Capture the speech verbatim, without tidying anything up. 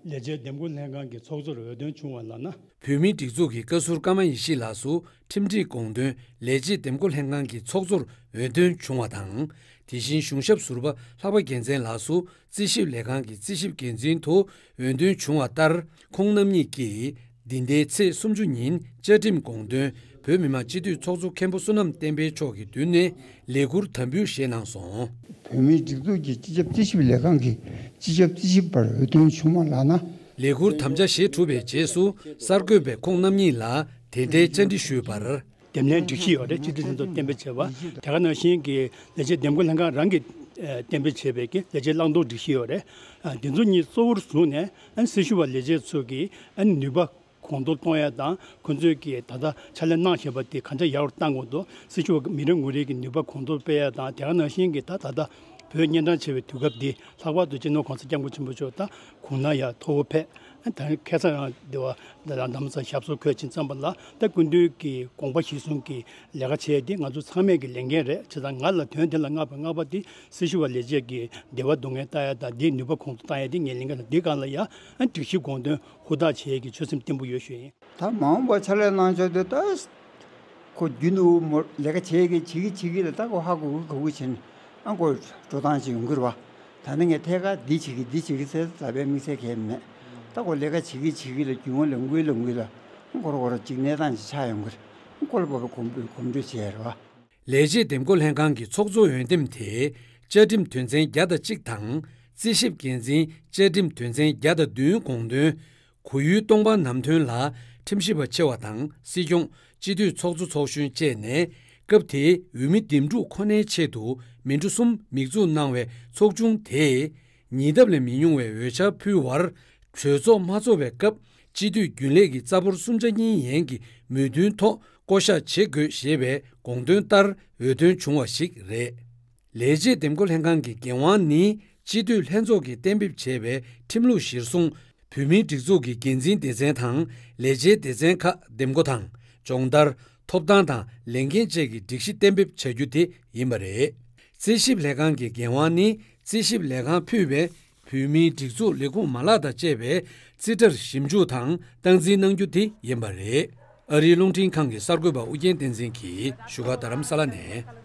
ལས་བྱེད་འདེམས་བསྐོ་ལྷན་ཁང་གི་ཚོགས་གཙོར་འོས་ཐོན་བྱུང་བ་ལབ་ན། བོད་མིའི་སྒྲིག་འཛུགས་ཀྱི་བཀའ་ཟུར་ཀརྨ་ཡེ་ཤེས་ལགས་སུ་ཁྲིམས་སྒྲིག་དགོངས་དོན་ལས་བྱེད་འདེམས་བསྐོ་ལྷན་ཁང་གི་ཚོགས་གཙོར་འོས་ཐོན་བྱུང་བ་དང་། དེ་བཞིན་གཞུང་ཞབས་ཟུར་པ་ལྷག་པ་རྒྱལ་མཚན་ལགས་སུ་རྩིས་ཞིབ་ལས་ཁང་གི་རྩིས་ཞིབ་འགན་འཛིན་དུ་འོས་ཐོན་བྱུང་བ་ལྟར། ཁོང་རྣམ་གཉིས་ཀྱིས་འདི་ཟླའི་ཚེས་སུམ་ཅུ་ཉིན་བཅའ་ཁྲིམས་དགོངས་དོན་བོད་མི་མང་སྤྱི་འཐུས་ཚོགས་གཙོ་མཁན་པོ་བསོད་ནམས་བསྟན་འཕེལ་མཆོག་གི་མདུན་ནས་ལས་ཁུར་དམ་འབུལ་བཞེས་གནང་སོང་། བོད་མིའི་སྒྲིག་འཛུགས་ཀྱི་སྤྱི་ཁྱབ་རྩིས་ཞིབ་ལས་ཁང་གི་སྤྱི་ཁྱབ་རྩིས་ཞིབ་པར་འོས་ཐོན་བྱུང་བ་ལགས་ན། ལས་ཁུར་དམ་བཅའ་བཞེས་གྲུབ་པའི་རྗེས་སུ་གསར་འགོད་པས་ཁོང་རྣམ་གཉིས་ལ་དེ་འདྲའི་བཅར་འདྲི་ཞུས་པར། འདེམས་ལྷན་སྒྲིག་གཞི་ཡོད་རེད། སྤྱི་འཐུས་ལྷན་ཚོགས་གཏན་འབེབས་བྱས་པ། དེ་ག་ནང་བཞིན་གྱི་ལས་བྱེད་འདེམས་བསྐོ་ལྷན་ཁང་རང་གིས་ཨ་གཏན་འབེབས་བྱས་པའི་གི་ལས་བྱེད་བླང་དོར་སྒྲིག་གཞི་ཡོད་རེད། ཨ་དེ་ཚོ་གཉིས་གཙོ་བོར་བཟུང་ནས་ཨ་ནི་སྲི་ཞུ་བ་ལས་བྱེད་ཚོ་གི་ཨ་ནི་ནུས་པ་གོང་མཐོར་གཏོང་ཡ་དང་། ཁོ་ཚོས་ཀྱི་ད་ལྟ་ཕྱག་ལས་གནང་བཞིན་པ་དེ་ག་འདྲ་ཡག་རུ་གཏང་དགོས་འདུག་སྲི་ཞུ་བ་མི་རེ་ངོ་རེ་གི་ནུས་པ་གོང་མཐོར་སྤེལ་ཡ་དང་། དེ་ག་ནང་བཞིན་གྱི་ད་ད་ལྟ་བོད་གཉན་འཕྲང་ཆེ་བའི་དུས་སྐབས་འདི། ལྷག་པར་དུ་སྤྱི་ནོར་༸གོང་ས་༸སྐྱབས་མགོན་ཆེན་པོ་མཆོག་ད་གུང་ན་ཡར་ཐོ་བོ་ཕེབས། ད་ཁ་སང་རང་སྡེ་བ་ལ་རྡ་རམ་ས་ལ་ཞབས་སོར་འཁོད་ཕྱིན་ཙམ་པ་ལ། ད་སྐུ་མདུན་གྱི་དགོངས་པ་གཞིར་བཟུང་གི་ལས་ཀ་བྱས་ཏེ་ང་ཚོ་ཚང་མས་ཀྱི་ལས་འགན་རེད། བྱས་ཙང་ང་ལ་དོན་དེ་ལ་མངགས་པའི་མངགས་པ་དེ་སྲི་ཞུ་བ་ལས་བྱེད་ཀྱི་བདེ་བ་སྡུག་བསྔལ་ལྟ་ཡ་དང་། དེའི་ནུས་པ་གོང་མཐོར་གཏང་ཡ་དེ་ངའི་ལས་འགན་དང་། དེ་སྒང་ལ་ཡང་སྒྲིག་གཞི་དགོངས་དོན་ཧུར་ཐག་བྱེད་ཡ་གི་ཆོད་སེམས་བརྟན་པོ་ཡོད་ཞུ་ཡིན། ད་མ་འོངས་པ་ཕྱག་ལས་གནང་ཕྱོགས་དེ་ད། ཁོ་རྒྱུན་དུ་མོ་ལས་ཀ་བྱེད་ཀྱི་བྱེད་ཀྱི་བྱེད་ཀྱི་ལ། ད་ཁོ་ཧ་གོ་གི་གོ་གི་བྱས་ནས་ཨ་ཁོ་འགྲོ་སྟངས་ཅིག་ཡོང་གི་རེད་བ། ད་ནི་ངས་ཐད་ཀར་འདི་བྱེད་ཀྱི་འདི་བྱེད་ཀྱི་ཟེར་ལབ་པའི་དམིགས་བསལ་གང་ཡང་མེད། ད་ཁོ་ལས་ཀ་བྱེད་ཀྱི་བྱེད་ཀྱི་ལ་རྒྱུན་ལ་འགུལ་ལ་འགུལ་ལ་ཁོ་ར་ཁོ་ར་ཅིག་གནས་སྟངས་ཅིག་ཆགས་ཡོང་གི་རེད། ཁོ་ལ་བབ་པའི་གོམ་བགྲོད་གོམ་བགྲོད་བྱས་རེད་བ། ལས་བྱེད་འདེམས་བསྐོ་ལྷན་ཁང་གི་ཚོགས་གཙོ་འོས་འདེམས་དེ་བཅའ་ཁྲིམས་དོན་ཚན་བརྒྱ་དང་གཅིག་དང་། རྩིས་ཞིབ་འགན་འཛིན་བཅའ་ཁྲིམས་དོན་ཚན་བརྒྱ་དང་བདུན་དགོངས་དོན། གོ་ཡུལ་སྟོང་པ་ནམ་ཐོན་ལ་ཁྲིམས་ཞིབ་པ་ཆེ་བ་དང་སྲིད་སྐྱོང་། སྤྱི་འཐུས་ཚོགས་གཙོ་ཚོགས་གཞོན་བཅས་ནས། སྐབས་དེའི་འོས་མི་འདེམས་སྒྲུག་ཁོ་ནའི་ཆེད་དུ་མི་འགྲོ་གསུམ་མིག་འཛུགས་གནང་བའི་ཚོགས་ཆུང་དེས། ཉིས་ལྡབ་ལས་མི་ཉུང་བའི་འོས་འཆར་ཕུལ་བར། གྲོས་ཚོགས་མ་འཚོགས་པའི་སྐབས། སྤྱི་འཐུས་རྒྱུན་ལས་ཀྱི་རྩ་འབོར་གསུམ་ཆ་གཉིས་ཡན་གྱི་མོས་མཐུན་ཐོག་བསྐོ་གཞག་བྱེད་དགོས་ཞེས་པའི་དགོངས་དོན་ལྟར་འོས་ཐོན་བྱུང་བ་ཞིག་རེད། ལས་བྱེད་འདེམས་བསྐོ་ལྷན་ཁང་གི་འགན་དབང་ནི། སྤྱི་འཐུས་ལྷན་ཚོགས་ཀྱིས་གཏན་འབེབས་བྱས་པའི་ཁྲིམས་ལུགས་གཞིར་བཟུང་། བོད་མིའི་སྒྲིག་འཛུགས་ཀྱི་འགན་འཛིན་སྡེ་ཚན་དང་ལས་བྱེད་སྡེ་ཚན་ཁག་འདེམས་བསྐོ་དང་། སྦྱོང་བརྡར། ཐོབ་ཐང་དང་ལས་འགན་བཅས་ཀྱི་སྒྲིག་གཞི་གཏན་འབེབས་བྱ་རྒྱུ་དེ་ཡིན་པ་རེད། རྩིས་ཞིབ་ལས་ཁང་གི་འགན་དབང་ནི། རྩིས་ཞིབ་ལས་ཁང་ཕུད་པའི་བོད་མིའི་སྒྲིག་འཛུགས་ལས་ཁུངས་མ་ལག་དང་བཅས་པའི་རྩིས་ཁྲར་ཞིབ་འཇུག་དང་སྟངས་འཛིན་གནང་རྒྱུ་དེ་ཡིན་པ་རེད། ཨ་རིའི་རླུང་འཕྲིན་ཁང་གི་གསར་འགོད་པ་ཨུ་རྒྱན་བསྟན་འཛིན་གྱིས་བཞུགས་སྒར་རྡ་རམ་ས་ལ་ནས།